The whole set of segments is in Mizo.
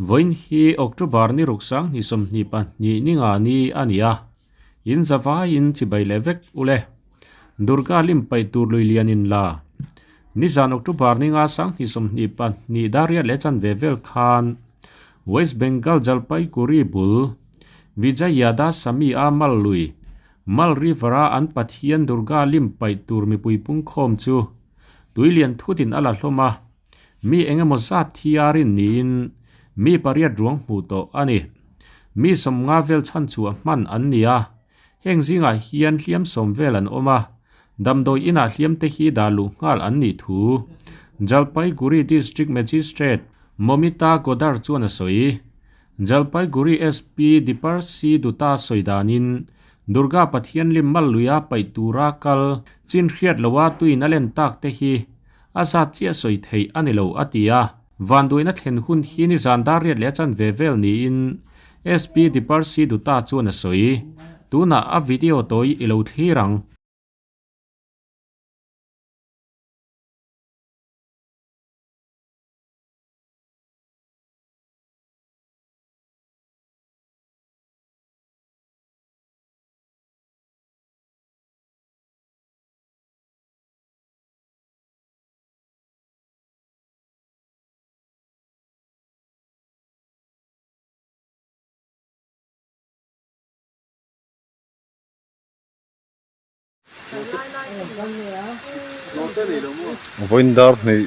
Vawiin hi October ni ruk 2022 ni nga ni a ni a, in zavaiin chibai leh vek u le. Durga lim paih tur lui lian in la. Nizan October ni nga 2022 dar riat leh chanve vel khan West Bengal Jalpaiguri bul Vijayada Sami a mal lui Mal River a an Pathian Durga lim paih tur mipui pungkhawm chu tui lian thutin a la hlawm a. Mi eng emaw zat thi a rin niin mi pariat ruang hmuh tawh a ni. Mi sawmnga vel chhan chhuah hman an ni a, heng zingah hian hliam sawm vel an awm a, damdawi inah hliam te hi dah luh nghal an nih thu Jalpaiguri District Magistrate Momita Godar chuan a sawi. Jalpaiguri SP Diparsi Dutta sawi danin Durga Pathian lim mal luia paih tura kal chin hriat loha tuin a len tak te hi A zat chiah sawi theih a ni lo, a ti a. Vanduaina thlen hun hi nizan dar riat leh a chanve vel niin SP Diparsi Dutta chuan a sawi. Tunah a video tawi i lo thlir ang. Vawiin dar hnih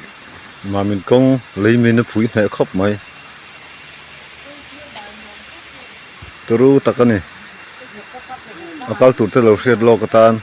Mamin kawng lei min a phui hneh khawp mai. Turu tak a ni. A kal tur te lo hriat lawk atan.